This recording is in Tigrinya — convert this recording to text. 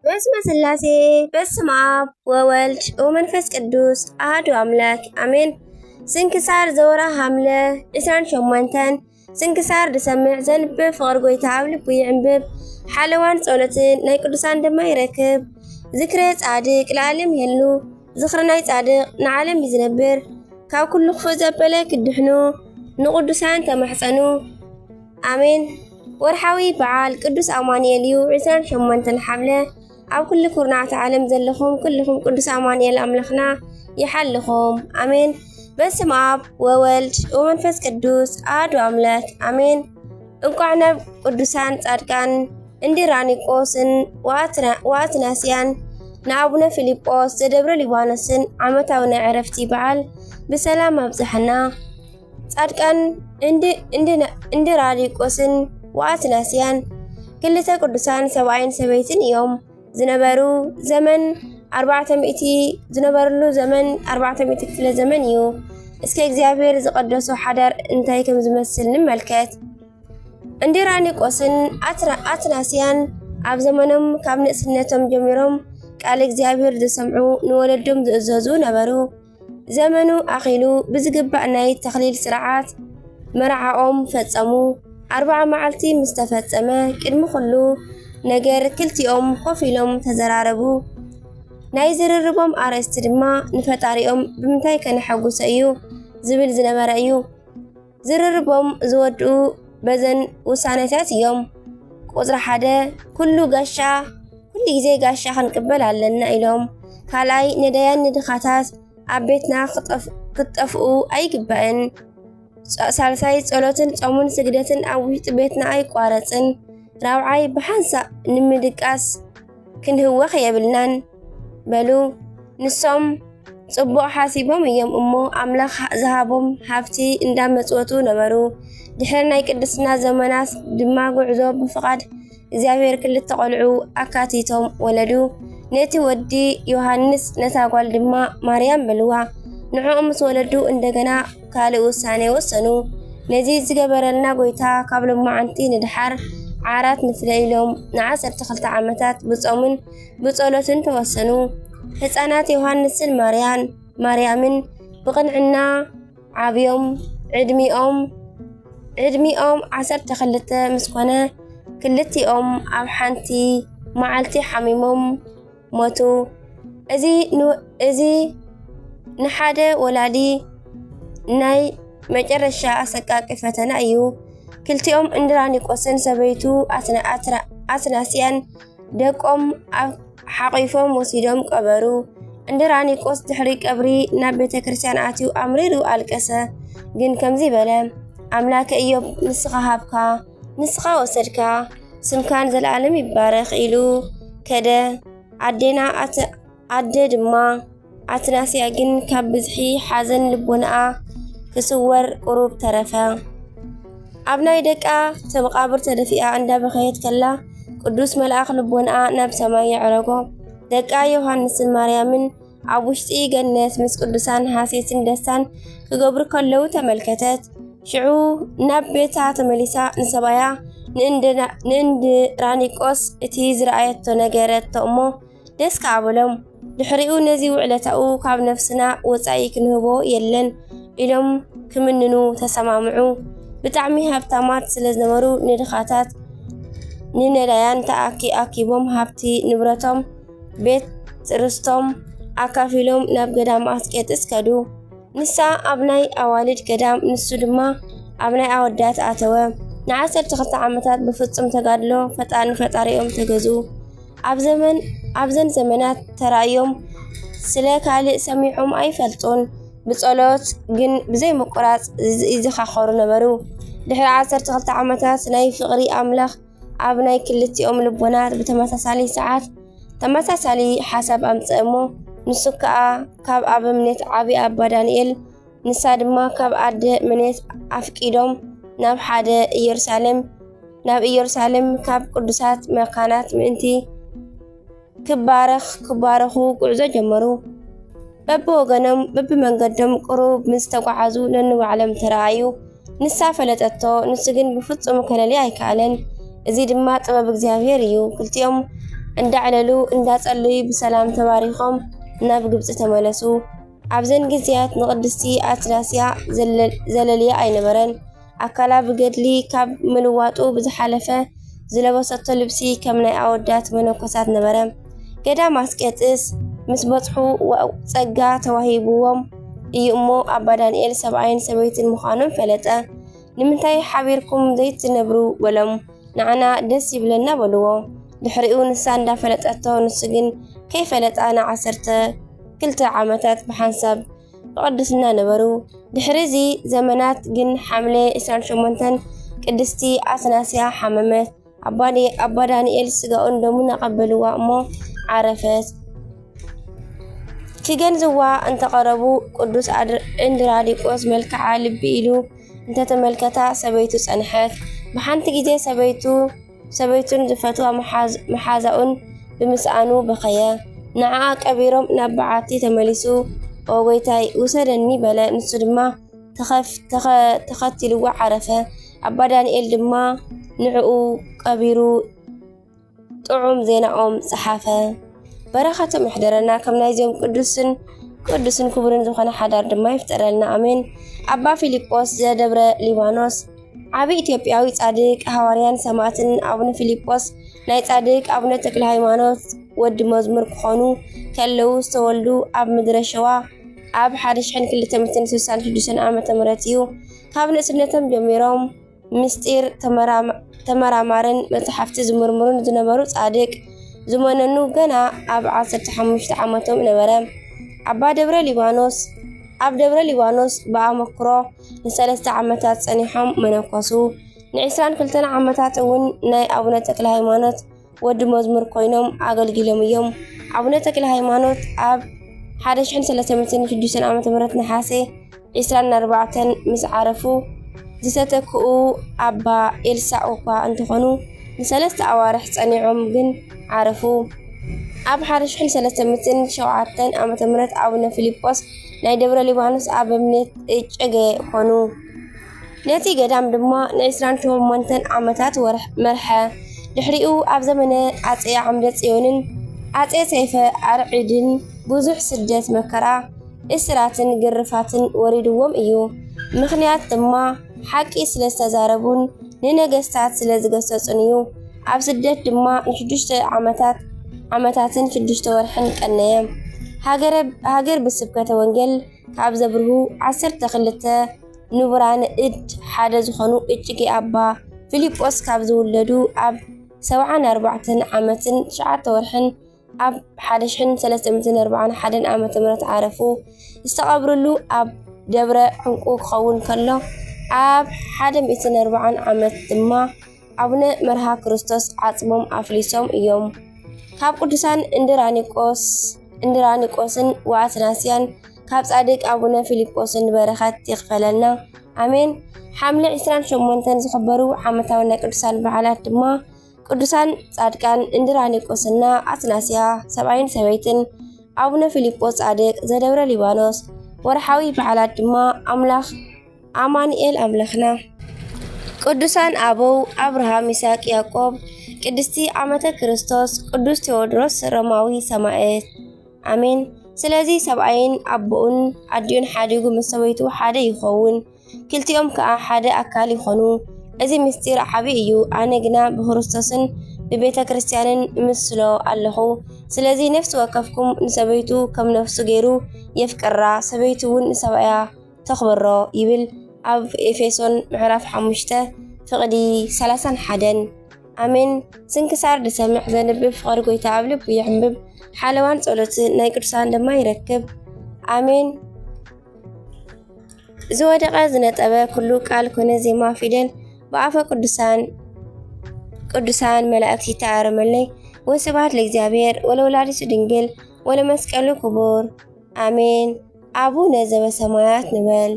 በስመ ስላሴ፣ በስመ ኣብ ወወልድ ወመንፈስ ቅዱስ ኣሐዱ ኣምላክ ኣሜን። ስንክሳር ዘወራ ሐምለ ዕስራን ሸሞንተን። ስንክሳር ዝሰምዕ ዘንብብ ፍቕሪ ጎይታ ኣብ ልቡ ይዕንብብ። ሓለዋን ጸሎትን ናይ ቅዱሳን ድማ ይረክብ። ዝክረ ጻድቅ ለዓለም ይህሉ። ዝኽሪ ናይ ጻድቅ ንዓለም እዩ ዝነብር። ካብ ኩሉ ክፉእ ዘበለ ክድሕኑ ንቅዱሳን ተማሕጸኑ። ኣሜን። ወርሓዊ በዓል ቅዱስ ኣማኑኤል እዩ። ዕስራን ሸሞንተን ሐምለ። ኣብ ኩሉ ኩርናዕቲ ዓለም ዘለኹም ኩልኹም ቅዱስ ኣማኑኤል ኣምላኽና ይሓልኹም። ኣሜን። በስመ ኣብ ወወልድ ወመንፈስ ቅዱስ ኣሐዱ ኣምላክ ኣሜን። እንቋዕ ናብ ቅዱሳን ጻድቃን እንዲራኒቆስን ወኣትና-፣ ወኣትናስያን ንኣቡነ ፊልጶስ ዘደብረ ሊባኖስን ዓመታዊ ናይ ዕረፍቲ በዓል ብሰላም ኣብጽሐና። ጻድቃን እንዲ-፣ እንዲ-፣ እንዲራኒቆስን ወኣትናስያን ክልተ ቅዱሳን ሰብኣይን ሰበይትን እዮም። ዝነበሩ ዘመን ኣርባዕተ ሚእቲ፣ ዝነበርሉ ዘመን ኣርባዕተ ሚእቲ ክፍለ ዘመን እዩ። እስከ እግዚኣብሔር ዝቐደሶ ሓዳር እንታይ ከም ዝመስል ንመልከት። እንዲራኒቆስን ኣትራ-፣ ኣትናስያን ኣብ ዘመኖም ካብ ንእስነቶም ጀሚሮም ቃል እግዚኣብሔር ዝሰምዑ፣ ንወለዶም ዝእዘዙ ነበሩ። ዘመኑ ኣኺሉ ብዝግባእ ናይ ተኽሊል ስርዓት መርዓኦም ፈጸሙ። ኣርብዓ መዓልቲ ምስ ተፈጸመ፣ ቅድሚ ኩሉ ነገር ክልቲኦም ኮፍ ኢሎም ተዘራረቡ። ናይ ዝርርቦም ኣርእስቲ ድማ ንፈጣሪኦም ብምንታይ ከነሐጉሶ እዩ ዝብል ዝነበረ እዩ። ዝርርቦም ዝወድኡ በዘን ውሳኔታት እዮም። ቁጽሪ ሓደ፣ ኩሉ ጋሻ፣ ኩሉ ግዜ ጋሻ ክንቅበል ኣለና ኢሎም። ካልኣይ፣ ነዳያን ንድኻታት ኣብ ቤትና ክጠፍ-፣ ክትጠፍኡ ኣይግባእን። ጸ-፣ ሳልሳይ፣ ጸሎትን ጾምን ስግደትን ኣብ ውሽጢ ቤትና ኣይቋረጽን። ራብዓይ፣ ብሓንሳእ ንምድቃስ ክንህወኽ የብልናን በሉ። ንሶም ጽቡቕ ሓሲቦም እዮም እሞ፣ ኣምላኽ ዝሃቦም ሃብቲ እንዳመጽወቱ ነበሩ። ድሕሪ ናይ ቅድስና ዘመናት ድማ ጉዕዞ ብፍቓድ እግዚኣብሔር ክልተ ቖልዑ ኣካቲቶም ወለዱ። ነቲ ወዲ ዮሃንስ፣ ነታ ጓል ድማ ማርያም በልዋ። ንዕኦም ምስ ወለዱ እንደገና ካልእ ውሳኔ ወሰኑ። ነዚ ዝገበረልና ጐይታ ካብ ሎማዓንቲ ንደሓር ዓራት ንፍለ ኢሎም ንዓሰርተ ክልተ ዓመታት ብጾምን ብጸሎትን ተወሰኑ። ህጻናት ዮሃንስን ማርያን፣ ማርያምን ብቕንዕና ዓብዮም። ዕድሚኦም፣ ዕድሚኦም ዓሰርተ ክልተ ምስ ኮነ፣ ክልቲኦም ኣብ ሓንቲ መዓልቲ ሓሚሞም ሞቱ። እዚ ን-፣ እዚ ንሓደ ወላዲ ናይ መጨረሻ ኣሰቃቂ ፈተና እዩ። ክልቲኦም እንድራኒቆስን ሰበይቱ ኣትና-፣ ኣትራ-፣ ኣትናስያን ደቆም ኣብ ሓቒፎም ወሲዶም ቀበሩ። እንድራኒቆስ ድሕሪ ቀብሪ ናብ ቤተ ክርስቲያን ኣትዩ ኣምሪሩ ኣልቀሰ። ግን ከምዚ በለ፣ ኣምላከ እዮብ ንስኻ ሃብካ፣ ንስኻ ወሰድካ፣ ስምካ ንዘለኣለም ይባረኽ ኢሉ ከደ። ኣዴና ኣት-፣ ኣደ ድማ ኣትናስያ ግን ካብ ብዝሒ ሓዘን ልቦናኣ ክስወር ቁሩብ ተረፈ። ኣብ ናይ ደቃ መቓብር ተደፊኣ እንዳበኸየት ከላ፣ ቅዱስ መልኣኽ ልቦናኣ ናብ ሰማይ የዕረጎ። ደቃ ዮሃንስን ማርያምን ኣብ ውሽጢ ገነት ምስ ቅዱሳን ሓሴትን ደስታን ክገብሩ ከለዉ ተመልከተት። ሽዑ ናብ ቤታ ተመሊሳ ንሰባያ ንእንድና-፣ ንእንድራኒቆስ እቲ ዝረኣየቶ ነገረቶ እሞ ደስ ከኣ በሎም። ድሕሪኡ ነዚ ውዕለታኡ ካብ ነፍስና ወጻኢ ክንህቦ የለን ኢሎም ክምንኑ ተሰማምዑ። ብጣዕሚ ሃብታማት ስለ ዝነበሩ ንድኻታት ንነዳያን ተኣኪ-፣ ኣኪቦም ሃብቲ ንብረቶም ቤት ርስቶም ኣካፊሎም ናብ ገዳም ኣስቄጥስ ከዱ። ንሳ ኣብ ናይ ኣዋልድ ገዳም፣ ንሱ ድማ ኣብ ናይ ኣወዳት ኣተወ። ንዓሰርተ ክልተ ዓመታት ብፍጹም ተጋድሎ ፈጣ-፣ ንፈጣሪኦም ተገዝኡ። ኣብ ዘመን፣ ኣብዘን ዘመናት ተራእዮም ስለ ካልእ ሰሚዖም ኣይፈልጡን። ብጸሎት ግን ብዘይ ምቁራጽ ይዝ-፣ ይዘኻኸሩ ነበሩ። ድሕሪ ዓሰርተ ክልተ ዓመታት ናይ ፍቕሪ ኣምላኽ ኣብ ናይ ክልቲኦም ልቦናት ብተመሳሳሊ ሰዓት ተመሳሳሊ ሓሳብ ኣምጽአ እሞ፣ ንሱ ከኣ ካብ ኣበምኔት ዓቢ ኣባ ዳንኤል፣ ንሳ ድማ ካብ ኣደ ምኔት ኣፍቂዶም ናብ ሓደ ኢየሩሳሌም፣ ናብ ኢየሩሳሌም ካብ ቅዱሳት መካናት ምእንቲ ክባረኽ፣ ክባረኹ ጉዕዞ ጀመሩ። በብወገኖም፣ በብመንገዶም ቁሩብ ምስ ተጓዓዙ ነንባዕሎም ተረኣዩ። ንሳ ፈለጠቶ፣ ንሱ ግን ብፍጹም ከለልያ ኣይከኣለን። እዚ ድማ ጥበብ እግዚኣብሔር እዩ። ክልቲኦም እንዳዕለሉ እንዳጸለዩ ብሰላም ተባሪኾም ናብ ግብጺ ተመለሱ። ኣብዘን ግዜያት ንቅድስቲ ኣትናስያ ዘለል-፣ ዘለልያ ኣይነበረን። ኣካላ ብገድሊ ካብ ምልዋጡ ብዝሓለፈ ዝለበሰቶ ልብሲ ከም ናይ ኣወዳት መነኮሳት ነበረ። ገዳም ኣስቄጥስ ምስ በጽሑ ዋ-፣ ጸጋ ተዋሂብዎም እዩ እሞ ኣባ ዳንኤል ሰብኣይን ሰበይትን ምዃኖም ፈለጠ። "ንምንታይ ሓቢርኩም ዘይትነብሩ?" በሎም። "ንዓና ደስ ይብለና" በልዎ። ድሕሪኡ ንሳ እንዳፈለጠቶ ንሱ ግን ከይፈለጣ ንዓሰርተ ክልተ ዓመታት ብሓንሳብ ብቅድስና ነበሩ። ድሕሪ እዚ ዘመናት ግን ሓምለ ዕስራን ሸሞንተን ቅድስቲ ኣትናስያ ሓመመት። ኣባ ዳኒ-፣ ኣባ ዳንኤል ስጋኡን ደሙን ኣቐበልዋ እሞ ዓረፈት። ክገንዝዋ እንተቐረቡ ቅዱስ ኣድር-፣ እንድራኒቆስ መልክዓ ልቢ ኢሉ እንተተመልከታ ሰበይቱ ጸንሐት። ብሓንቲ ግዜ ሰበይቱ፣ ሰበይቱን ዝፈትዋ መሓዝ-፣ መሓዛኡን ብምስኣኑ በኸየ። ንዓኣ ቀቢሮም ናብ በዓቲ ተመሊሱ፣ "ኦ ጎይታይ፣ ውሰደኒ" በለ። ንሱ ድማ ተኸፍ-፣ ተኸ-፣ ተኸቲልዋ ዓረፈ። ኣባ ዳንኤል ድማ ንዕኡ ቀቢሩ ጥዑም ዜናኦም ጸሓፈ። በረኸቶም ይሕደረና፣ ከም ናይዚኦም ቅዱስን፣ ቅዱስን ክቡርን ዝኾነ ሓዳር ድማ ይፍጠረልና። ኣሜን። ኣባ ፊልጶስ ዘደብረ ሊባኖስ። ዓቢ ኢትዮጵያዊ ጻድቅ፣ ሃዋርያን ሰማዕትን ኣቡነ ፊልጶስ ናይ ጻድቅ ኣቡነ ተክለ ሃይማኖት ወዲ መዝሙር ክኾኑ ከለዉ ዝተወልዱ ኣብ ምድረ ሸዋ ኣብ ሓደ ሽሕን ክልተ ሚእትን ስሳን ሽዱሽተን ዓመተ ምህረት እዩ። ካብ ንእስነቶም ጀሚሮም ምስጢር ተመራማ-፣ ተመራማርን መጽሓፍቲ ዝምርምሩን ዝነበሩ ጻድቅ ዝመነኑ ገና ኣብ ዓሰርተ ሓሙሽተ ዓመቶም ነበረ። ኣባ ደብረ ሊባኖስ፣ ኣብ ደብረ ሊባኖስ ብኣመክሮ ንሰለስተ ዓመታት ጸኒሖም መነኮሱ። ንዕስራን ክልተን ዓመታት እውን ናይ ኣቡነ ተክለ ሃይማኖት ወዲ መዝሙር ኮይኖም ኣገልጊሎም እዮም። ኣቡነ ተክለ ሃይማኖት ኣብ ሓደ ሽሕን ሰለስተ ሚእትን ሽዱሽተን ዓመተ ምህረት ነሓሰ ዕስራን ኣርባዕተን ምስ ዓረፉ፣ ዝተተክኡ ኣባ ኤልሳዕ እኳ እንተኾኑ፣ ንሰለስተ ኣዋርሕ ጸኒዖም ግን ዓረፉ። ኣብ ሓደ ሽሕን ሰለስተ ሚእትን ሸውዓተን ዓመተ ምህረት ኣቡነ ፊልጶስ ናይ ደብረ ሊባኖስ ኣበምኔት እጨገ ኮኑ። ነቲ ገዳም ድማ ንዕስራን ሸሞንተን ዓመታት ወርሕ-፣ መርሐ። ድሕሪኡ ኣብ ዘመነ ኣጼ ዓምደ ጽዮንን ኣጼ ሰይፈ ኣርዕድን ብዙሕ ስደት መከራ፣ እስራትን ግርፋትን ወሪድዎም እዩ። ምኽንያት ድማ ሓቂ ስለ ዝተዛረቡን ንነገስታት ስለ ዝገሰጹን እዩ። ኣብ ስደት ድማ ንሽዱሽተ ዓመታት፣ ዓመታትን ሽዱሽተ ወርሕን ቀነየ። ሃገረ-፣ ሃገር ብስብከተ ወንጌል ካብ ዘብርሁ ዓሰርተ ክልተ ንቡራን እድ ሓደ ዝኾኑ እጭጌ ኣባ ፊልጶስ ካብ ዝውለዱ ኣብ ሰብዓን ኣርባዕተን ዓመትን ትሽዓተ ወርሕን ኣብ ሓደ ሽሕን ሰለስተ ሚእትን ኣርባዓን ሓደን ዓመተ ምህረት ዓረፉ። ዝተቐብርሉ ኣብ ደብረ ዕንቁ ክኸውን ከሎ፣ ኣብ ሓደ ሚእትን ኣርባዓን ዓመት ድማ ኣቡነ መርሃ ክርስቶስ ዓጽሞም ኣፍሊሶም እዮም። ካብ ቅዱሳን እንድራኒቆስ፣ እንድራኒቆስን ወኣትናስያን ካብ ጻድቅ ኣቡነ ፊልጶስን በረኸት ይኽፈለና። ኣሜን። ሓምለ ዕስራን ሸሞንተን ዝኽበሩ ዓመታዊ ናይ ቅዱሳን በዓላት ድማ ቅዱሳን ጻድቃን እንድራኒቆስና ኣትናስያ ሰብኣይን ሰበይትን፣ ኣቡነ ፊልጶስ ጻድቅ ዘደብረ ሊባኖስ። ወርሓዊ በዓላት ድማ ኣምላኽ ኣማኑኤል ኣምላኽና፣ ቅዱሳን ኣበው ኣብርሃም፣ ይስሐቅ፣ ያዕቆብ፣ ቅድስቲ ዓመተ ክርስቶስ፣ ቅዱስ ቴዎድሮስ ሮማዊ ሰማዕት። ኣሜን። ስለዚ ሰብኣይን ኣቦኡን ኣዲኡን ሓዲጉ ምስ ሰበይቱ ሓደ ይኸውን፣ ክልቲኦም ከኣ ሓደ ኣካል ይኾኑ። እዚ ምስጢር ዓቢ እዩ። ኣነ ግና ብክርስቶስን ብቤተ ክርስቲያንን እምስሎ ኣለኹ። ስለዚ ነፍሲ ወከፍኩም ንሰበይቱ ከም ነፍሱ ገይሩ የፍቅራ፣ ሰበይቱ እውን ንሰብኣያ ተኽብሮ ይብል ኣብ ኤፌሶን ምዕራፍ ሓሙሽተ ፍቕዲ ሰላሳን ሓደን። ኣሜን። ስንክሳር ዝሰምዕ ዘንብብ ፍቕሪ ጎይታ ኣብ ልቡ የዕንብብ፣ ሓለዋን ጸሎት ናይ ቅዱሳን ድማ ይረክብ። ኣሜን። ዝወደቐ ዝነጠበ ኩሉ ቃል ኮነ ዜማ ፊደል ብኣፈ ቅዱሳን፣ ቅዱሳን መላእክት ይተኣረመለይ። ወስብሐት ለእግዚኣብሔር ወለወላዲቱ ድንግል ወለመስቀሉ ክቡር። ኣሜን። ኣቡነ ዘበሰማያት ንበል።